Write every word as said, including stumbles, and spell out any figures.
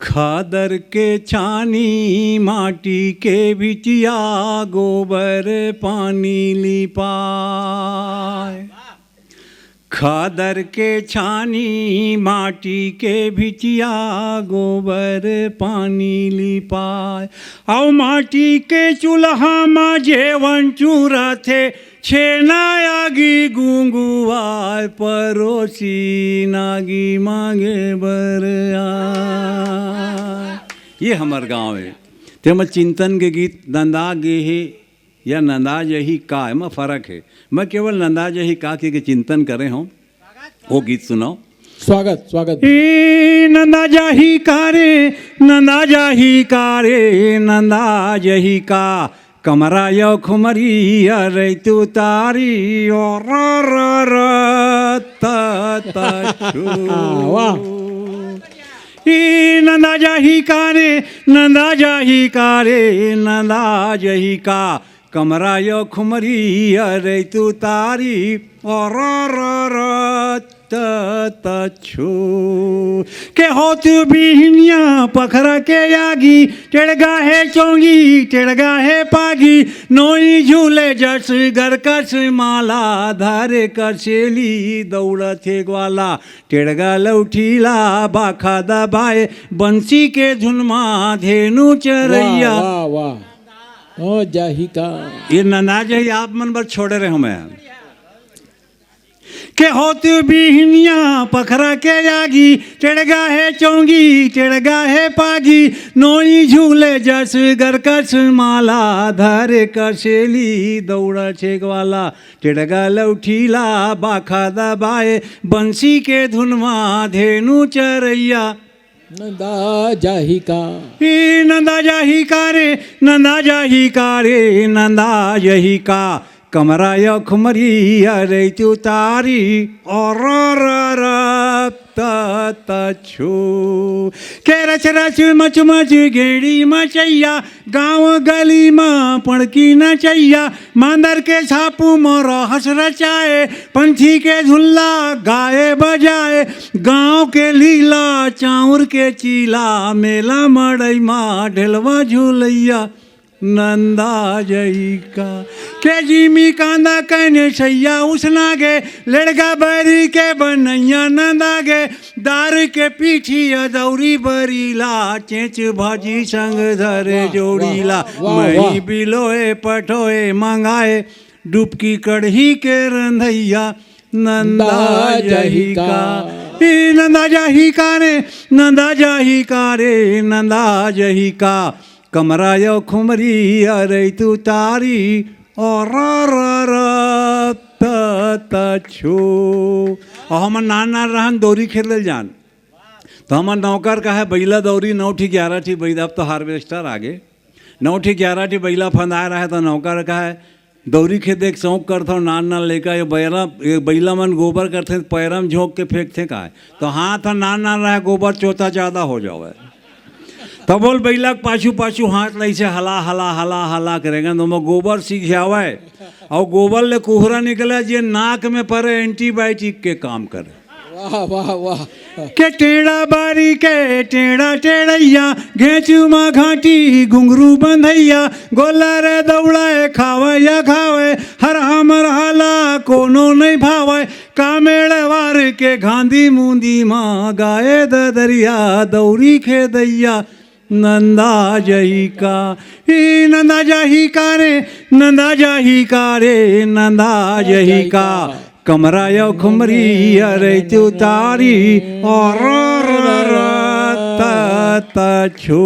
खादर के छानी माटी के भिचिया, गोबर पानी लिपाय। खादर के छानी माटी के भिचिया, गोबर पानी लिपाय। अउ माटी के चूल्हा म जेवन चूरथे, छेना आगी गुंगुवाय, परोसी नागी मांगे बर आय। ये हमर गांव हे। तेमा चिंतन के गीत नंदा गे हे या नंदा जही का, एमा फरक हे। मैं केवल नंदा जही का के, के चिंतन करे हंव, वो गीत सुनव। स्वागत, स्वागत। ए नंदा जाही का रे, नंदा जाही का रे, नंदा जाही का, कमरा यो खुमरी अरे तू तारी, ओ र र र त त छु। वाह। ए नंदा जाही का रे, नंदा जाही का रे, नंदा जाही का, कमरा यो खुमरी अरे तू तारी, ओ र र र त त छु। के होत बिहनिया पखरा के आगी, टेड़गा हे चौंगी, टेड़गा हे पागी, नोई झूले जस गरकस माला, धरे कसेली दौड़त हे ग्वाला, टेड़गा लौठीला बाखा दबाए, बंसी के धुन मा धेनु चरैया। वाह, वाह, वाह। ओ जाही का। ये नंदा जाही आप मन बर छोड़े रहे हंव मैं। के होत बिहनिया पखरा के आगी, टेड़गा हे चौंगी, टेड़गा हे पागी, नोई झूले जस गरकस माला, धरे कसेली दौड़त हे ग्वाला, टेड़गा लौठीला बाखा दबाए, बंसी के धुन मा धेनु चरैया। नंदा जाही का। ए नंदा जाही का रे, नंदा जाही का रे, नंदा जाही का, कमरा यो खुमरी अरे तू तारी, ओ र र र त त छु। के रच रच मच मच गेड़ी मचैया, गांव गली मा पड़की नचैया, मांदर के छापू म रहस रचाए, पंछी के धुन ला गाए बजाए, गांव के लीला चाउर के चीला, मेला मड़ई मा ढेलवा झूलैया। नंदा जाही का। के जिमी कांदा कने सैया उसना गे, लेड़गा बरी के बनैया नंदा गे, दार के पीठिया दौरी बरीला, चेंच भाजी संग धरे वाह, जोड़ीला, वाह, वाह, मही वाह। बिलोए पठोए मंगाए, डुबकी कड़ही के रंधैया। नंदा नंदा जाही जाही का। का। ए नंदा जाही का रे, नंदा जाही का रे, नंदा जाही का, कमरा यो खुमरी अरे तू तारी, ओ र र र त त छु। अउ हमन नान नान रहन दौरी खेदे ल जान, त हमर नौकर कहे बइला दौरी, नौ ठी ग्यारह ठी बइला, अब तो हार्वेस्टर आगे, नौ ठी ग्यारह ठी बइला फंदाए रहे, त नौकर कहे दौरी खेदे के शौक करथव, नान नान लइका, ये बइला, ये बइला मन गोबर करथे, पैरा म झोंक के फेंकथे काय, त हाथ ह नान नान रहे, गोबर चोता जादा हो जावय। त बोल बइला के पाछू पाछू हाथ ल अइसे हला हला हला हला करेंगे, त ओमा गोबर सीख जावय, अउ गोबर ले कुहरा निकले, जे नाक में परे एंटीबायोटिक के काम करे। वाह, वाह, वाह। के टेड़ा बारी के टेड़ा टेड़ैया, घेंचू मा घाटी घुंघरू बंधैया, गोला रे दौड़ाए खावय या खावय, हर हमर हाला कोनो नइ भावय, कामेड़वार के घांधी मुंदी मा गाए ददरिया दौरी खेदइया। नंदा जाही का, ए नंदा जाही का रे, नंदा जाही का रे, नंदा जाही का, कमरा यो खुमरी अरे तू तारी, ओ र र र त त छु।